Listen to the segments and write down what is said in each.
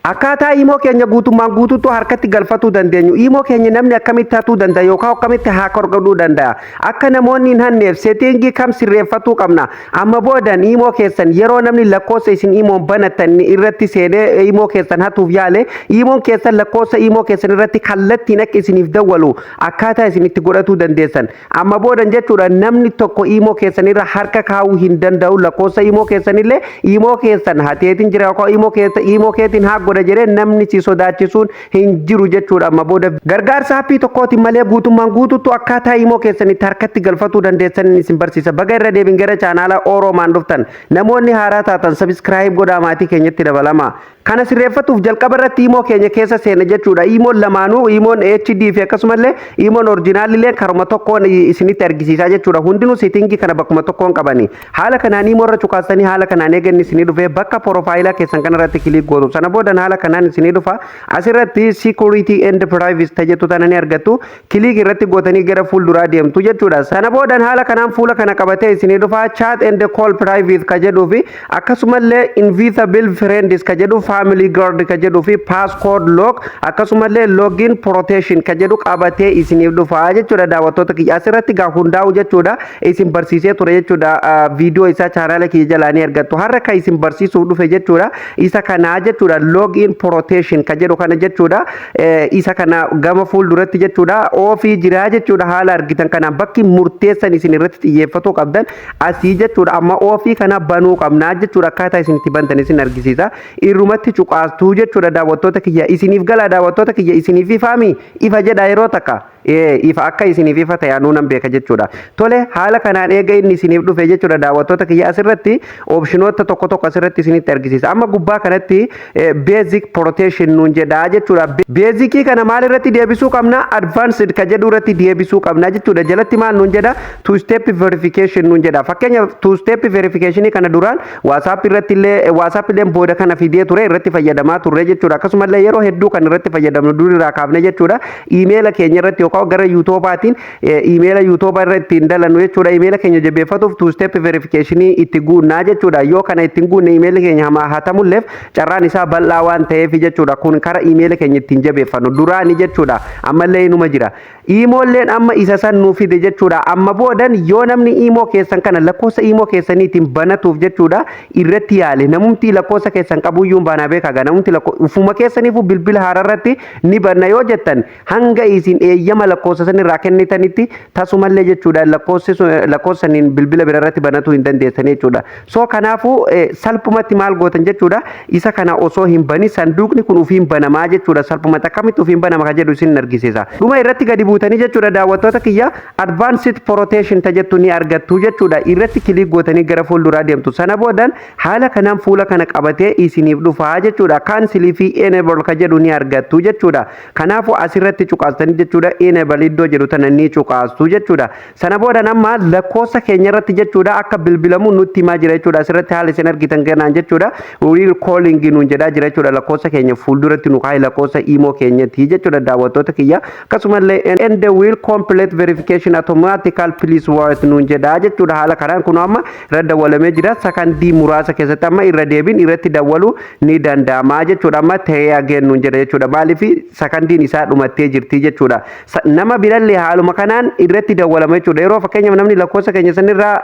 Akkaataa imo keenya guutummaan guutuutti harkatti galfatuu dandeenyu, imo keenya namni akkamitti hatuu danda'a yookaan akkamitti hack godhuu danda'a, akka namoonni hin hanneef setting kam sirreeffatuu qabna? Amma boodan imo keessan yeroo namni lakkoofsa isin imoon banattan irratti seenee imo keessan hatuuf yaale, imoon keessan lakkoofsa imo keessan irratti kallattiin akka isiniif dawwalu akkaataa isin itti godhatuu dandeessan. Amma boodan jechuudha, namni tokko imo keessan irra harka kaa'uu hin danda'u. Lakkoofsa imo keessanillee imo keessan hateetiin jira yookaan imo keetiin hack godha jedhee namni si sodaachisuun hin jiru jechuudha. Amma booda gargaarsa app tokkootiin malee guutummaan guutuutu akkaataa imo keessanitti harkatti galfatuu dandeessan isin barsiisa. Baga irra deebin gara chaanaala Oroomaan dhuftan. Namoonni haaraa taatan subscribe godhaa, maatii keenyatti dabalama. Kana sirreeffatuuf jalqaba irratti imo keenya keessa seena jechuudha. Imoon lamaanuu, imoon HD fi akkasumallee imoon originalillee, karuma tokkoon isinitti argisiisaa jechuudha. Hundinuu setting kana bakkuma tokkoon qabani. Haala kanaan imo irra cukaastanii, haala kanaan eeganni isinii dhufee, bakka profile keessan kanarratti click gootu. Sana boodan haala kanaan isinii dhufa. Asirratti security and privacy tajettu tana ni argattu. Click irratti gootanii gara fuulduraa deemtu jechuudha. Sana boodan haala kanaan fuula kana qabatee isinii dhufa. Chat and call privacy ka jedhuu fi akkasumallee invisible friends ka jedhu, family guard ka jedhuu fi passcode lock, akkasumallee login protection ka jedhu qabatee isiniif dhufa jechuudha. Daawwattoota kiyya, asirratti gaa hundaa'u jechuudha, isin barsiisee ture jechuudha. Viidiyoo isaa chaanaala kiyya jalaa ni argattu. Har'a kan isin barsiisuuf dhufe jechuudha, isa kanaa jechuudha, login protection ka jedhu kana jechuudha. Isa kana gama fuulduratti jechuudha, off jiraa jechuudha. Haala argitan kanaan bakki murteessan isin irratti xiyyeeffatuu qabdan asii jechuudha. Amma off kana banuu qabnaa jechuudha. Akkaataa isin itti bantan isin argisiisa. Irrumatti cuqaastuu jechuudha. Daawwattoota kiyya, isiniif gala? Daawwattoota kiyya, isiniif ifaami? Ifa jedha yeroo takka. Ifa akka isiniif ifa ta'e anuu nan beeka jechuudha. Tole, haala kanaan eega inni isiniif dhufe jechuudha, daawwattoota kiyya, asirratti optionoota tokko tokko asirratti isinitti argisiisa. Amma gubbaa kanatti basic protection nuun jedha jechuudha. Basic kana maal irratti deebisuu qabna? Advanced ka jedhu irratti deebisuu qabna jechuudha. Jalatti maal nuun jedha? Two step verification nuun jedha. Fakkeenyaaf, two step verification kana duraan WhatsApp irratti illee, WhatsApp illee booda kana fidee ture, irratti fayyadamaa turre jechuudha. Akkasumallee yeroo hedduu kan irratti fayyadamnu dur irraa kaafne jechuudha. Iimeela keenya irratti yookaan gara YouTubeaatiin iimeela YouTube irra ittiin dalannu jechuudha. Iimeela keenya jabeeffatuuf two step verification itti guunnaa jechuudha. Yoo kana ittiin guunne, iimeelli keenya hamaa hatamulleef carraan isaa bal'aa waan ta'eef jechuudha. Kun kara iimeela keenya ittiin jabeeffannu duraani jechuudha. Ammallee inuma jira. Iimoolleen amma isa san nuu fide jechuudha. Amma boodan yoo namni imo keessan kana lakkoofsa imo keessaniitiin banatuuf jechuudha irratti yaale, namumti lakkoofsa keessan qabuyyuu baanaa beekaa, namumti ufuma keessaniifuu bilbila haaraarratti ni banna yoo jettan, hanga isin eeyyama lakkoofsa san irraa kennitanitti tasumallee jechuudha, lakkoofsa saniin bilbila biraarratti banatuu hin dandeessan jechuudha. So kanaafuu salphumatti maal gootan jechuudha? Isa kana osoo hin bani sanduuqni kun ufiin banamaa jechuudha. Salphumatti akkamitti ufiin banama ka jedhu isin argisiisa. Dhuma irratti gadi buutanii jechuudha, daawwattoota kiyya, advanced protection tajettu ni argattu jechuudha. Irratti click gootanii gara fuulduraa deemtu. Sana boodan haala kanaan fuula kana qabatee isiniif dhufaa jechuudha. Cancel fi enable ka jedhu ni argattu jechuudha. Kanaafuu asirratti cuqaastanii jechuudha, enable iddoo jedhu tana ni cuqaastu jechuudha. Sana boodan amma lakkoofsa keenya irratti jechuudha, akka bilbilamu nutti himaa jira jechuudha. Asirratti haala isin argitan kanaan jechuudha, we're calling nuun jedhaa jira jechuudha. Lakkoofsa keenya fuulduratti nu kaa'e, lakkoofsa imo keenyatti jechuudha, daawwattoota kiyya. Akkasumallee "and will complete verification automatically, please wait" nuun jedhaa jechuudha. Haala kanaan kun amma irra dawwalamee jira. Sakandii muraasa keessatti amma irra deebiin irratti dawwaluu ni danda'ama jechuudha. Amma try again nuun jedha jechuudha. Maaliif? Sakandiin isaa dhumattee jirti jechuudha. Nama birallee haaluma kanaan irratti dawwalama jechuudha. Yeroo fakkeenyaaf namni lakkoofsa keenya sanirraa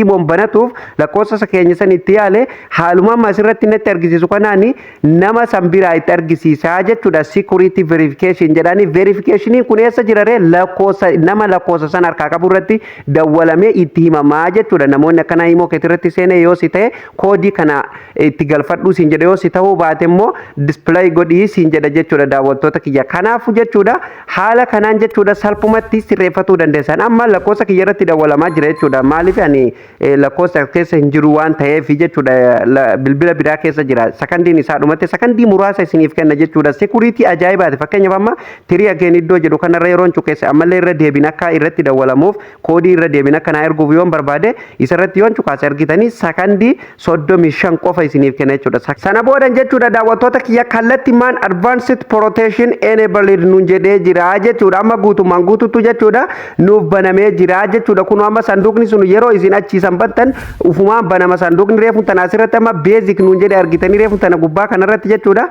imoon banatuuf lakkoofsa keenya san itti yaale, haaluma amma asirratti natti argisiisu kanaan nama san biraa itti argisiisaa jechuudha. Security verification jedhani. Verificationii kun eessa jira ree? Lakkoofsa nama lakkoofsa san harkaa qabu irratti dawwalamee itti himamaa jechuudha. Namoonni akkanaa imo keetii irratti seenee yoo si ta'e, koodii kana itti galfadhuu siin jedha. Yoo si ta'uu baate immoo display godhii siin jedha jechuudha, daawwattoota kiyya. Kanaafuu jechuudha, haala kanaan jechuudha, salphumatti sirreeffatuu dandeessan. Amma lakkoofsa kiyya irratti dawwalamaa jira jechuudha. Maaliif? Ani lakkoofsa keessa hin jiru waan ta'eef jechuudha, bilbila biraa keessa jira. Sakandiin isaa dhumate, sakandii muraasa isiniif kenna jechuudha. Security ajaa'ibaati. Fakkeenyaaf, amma try again iddoo jedhu kanarra yeroon cuqeesse, ammallee irra deebiin akka irratti dawwalamuuf, koodii irra deebiin akka naa erguuf yoon barbaade, isarratti yoon cuqaase, argitanii, sakandii 35 qofa isiniif kenna jechuudha. Sana Kana boodan jechuudha, daawwattoota kiyya, kallatti maan advanced protection enabled nuun jedhee jira jechuudha. Amma guutummaan guututu jechuudha nuuf banamee jira jechuudha. Kun amma sanduuqni sun yeroo isin achiisan bantan ufumaan banama. Sanduuqni reefu tana asirratti amma basic nuun jedhe argitanii, reefu tana gubbaa kanarratti jechuudha.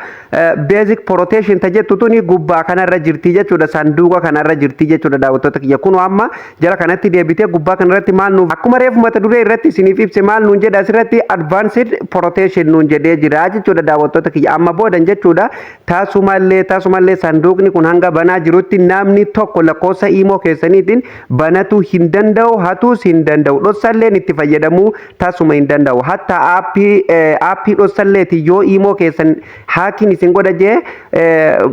Basic protection ta jettu tuni gubbaa kanarra jirti jechuudha, sanduuqa kanarra jirti jechuudha, daawwattoota kiyya. Kun amma jala kanatti deebitee gubbaa kanarratti maal nuuf, akkuma reefu mata duree irratti isiniif ibse, maal nuun jedhe asirratti? Advanced protection nuun jedhee jira jechuudha, daawwattoota kiyya. Amma boodan jechuudha, taasumallee sanduuqni kun hanga banaa jirutti namni tokko lakkoofsa iimoo keessaniitiin banatu hin danda'u, hatuus hin danda'u, dhossalleen itti fayyadamuu tasuma hin danda'u. Hatta aappii dhossalleeti yoo iimoo keessan hacking isin godha jee,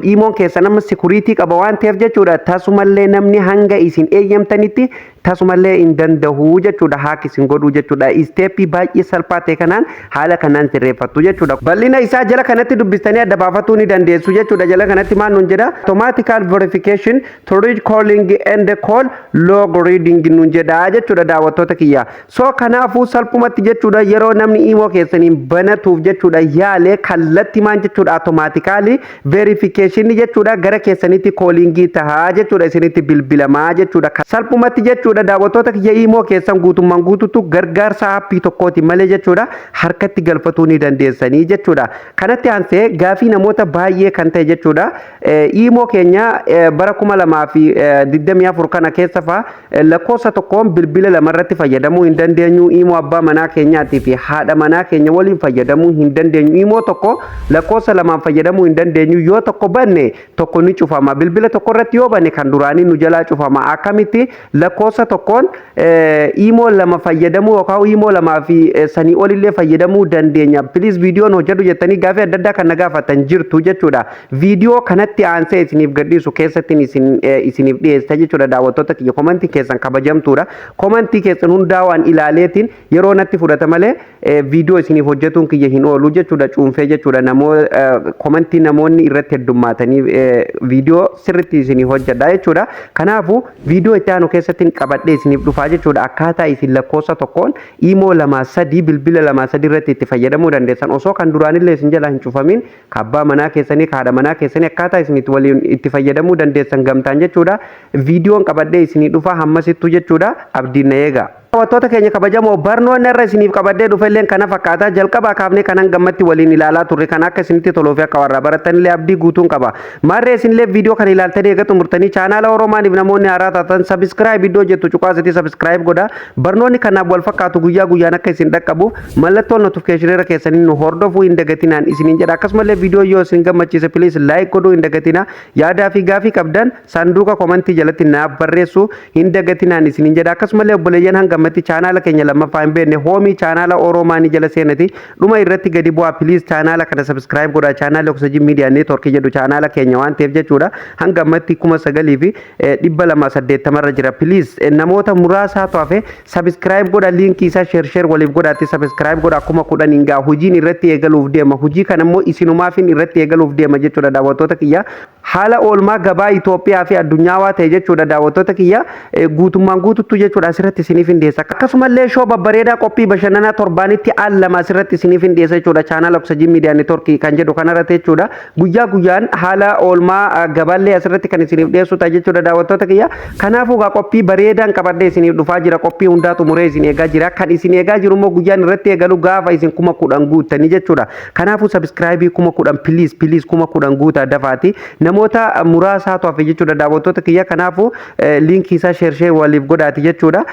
iimoon keessan amma security qaba waan ta'eef jechuudha, tasumallee namni hanga isin eeyyamtanitti tasumallee hin danda'u jechuudha hack isin godhuu jechuudha. Step baay'ee salphaa ta'e kanaan haala kanaan sirreeffattu jechuudha. Bal'ina isaa jala kanatti dubbistanii adda baafatuu ni dandeessu jechuudha. Jala kanatti maal nuun jedha? Automatical verification to read calling and call log reading nuun jedha jechuudha, daawwattoota kiyya. So kanaafuu salphumatti jechuudha, yeroo namni iimoo keessaniin banatuuf jechuudha yaale, kallatti maan jechuudha, automatically verification jechuudha gara keessanitti calling tahaa jechuudha, isinitti bilbilamaa jechuudha. Salphumatti jechuudha, daawwattoota kiyya, iimoo keessan guutummaan guututu gargaarsa aappii tokkooti malee jechuudha harkatti galfatuu ni dandeessanii jechuudha. Kanatti aansee gaafii namoota baay'ee kan ta'e jechuudha, iimoo keenya bara 2024 kana keessa faa lakkoofsa tokkoon bilbila lamarratti fayyadamuu hin dandeenyu. Iimoo abbaa manaa keenyaatii fi haadha manaa keenya waliin fayyadamuu hin dandeenyu. Iimoo tokko lakkoofsa lamaan fayyadamuu hin dandeenyu. Yoo tokko banne tokko ni cufama. Bilbila tokko irratti yoo banne kan duraanii nu jalaa cufama. Akkamitti lakkoofsa tokkoon iimoo lama fayyadamuu yookaan iimoo lamaa fi sanii olillee fayyadamuu dandeenya? Please viidiyoon hojjedhu jettanii gaafii adda addaa kan na gaafatan jirtu jechuudha. Viidiyoo kanatti aansee isiniif gadhiisu keessatti isiniif dhiyeessa jechuudha, daawwattoota kiyya. Komantii keessan kabajamtuudha. Komantii keessan hundaa waan ilaaleetiin yeroo natti fudhata malee viidiyoo isiniif hojjetuun kiyya hin oolu jechuudha. Cuunfee jechuudha komantii namoonni irratti heddummaatanii viidiyoo sirriitti isiniif hojjedha jechuudha. Kanaafuu viidiyoo itti aanu keessatti qabadhee isiniif dhufaa jechuudha. Akkaataa isin lakkoofsa tokkoon iimoo lamaa sadii, bilbila lamaa sadii irratti itti fayyadamuu dandeessan, osoo kan duraanillee isin jalaa hin cufamin, abbaa manaa keessanii, haadha manaa keessanii akkaataa isin itti waliin itti fayyadamuu dandeessan gamtaan jechuudha. Viidiyoon qabadhee isinii dhufa hammasittuu jechuudha. Abdiin na eega. Daawwattoota keenya kabajamoo, barnoonni irra isiniif qabadhee dhufelleen kana fakkaata. Jalqabaa kaafnee kanan gammatti waliin ilaalaa turre kan akka isinitti toluu fi akka warraa barattanillee abdii guutuun qaba. Maarree isinillee viidiyoo kana ilaaltanii eega xumurtanii, chaanaala Oromaaniif namoonni haaraa taatan subscribe iddoo jettu cuqaasiti subscribe godha. Barnoonni kanaaf wal fakkaatu guyyaa guyyaan akka isin dhaqqabuuf mallattoo notification keessanii nu hordofuu hin dagatinaan isiniin jedha. Akkasumallee viidiyoo yoo isin gammachiise, please like godhuu hin dagatina. Yaadaa fi gaafii qabdan saanduqa komantii jalatti naaf barreessuu hin dagatinaan isiniin jedha. Akkasumallee obboleeyyan hanga ammatti chaanaala keenya lammaffaa hin beekne, home chaanaala Oromaanii jala seenati dhuma irratti gadi bu'aa, please chaanaala kana subscribe godhaa. Chaanaala Oksajin Miidiyaa Neetworkii jedhu chaanaala keenya waan ta'eef jechuudha, hanga ammatti 9280rra jira. Please namoota muraasaatu hafe, subscribe godha. Liinkii isaa share share waliif godhaatti subscribe godha. 10,000 hin gaa, hojiin irratti eegaluuf deema. Hojii kana immoo isinumaafin irratti eegaluuf deema jechuudha, daawwattoota kiyya. Haala oolmaa gabaa Itoophiyaa fi addunyaawaa ta'e jechuudha, daawwattoota kiyya, guutummaan guututtu jechuudha asirratti isiniif hin dhiyeessa. Akkasumallee show babbareedaa, qophii bashannanaa torbaanitti al lama asirratti isiniif hin dhiyeessa jechuudha. Chaanaala Oksajin Miidiyaa Neetworkii kan jedhu kanarratti jechuudha. Guyyaa guyyaan haala oolmaa gabaallee asirratti kan isiniif dhiyeessu ta'a jechuudha, daawwattoota kiyya. Kanaafuu gaa qophii bareedaan qabadhee isiniif dhufaa jira. Qophii hundaa xumuree isin eegaa jira. Kan isin eegaa jiru immoo guyyaan irratti eegalu gaafa isin 10,000 guuttanii jechuudha. Kanaafuu subscribe 10,000, please please, 10,000 guutaa dafaati. Namoota muraasaatu hafe jechuudha, daawwattoota kiyya. Kanaafuu liinkii isaa share share waliif godhaati jechuudha.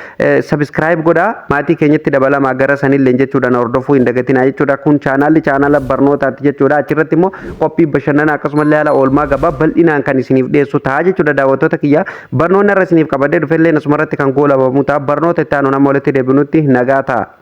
Subscribe godhaa, maatii keenyatti dabalamaa, gara sanillee jechuudha na hordofuu hin dagatinaa jechuudha. Kun chaanaalli chaanaala barnootaati jechuudha. Achirratti immoo qophii bashannanaa akkasumallee haala oolmaa gabaa bal'inaan kan isiniif dhiyeessu ta'a jechuudha, daawwattoota kiyya. Barnoonni irra isiniif qabadhee dhufellee asumarratti kan goolabamu ta'a. Barnoota itti aanu nama walitti deebinutti nagaa ta'a.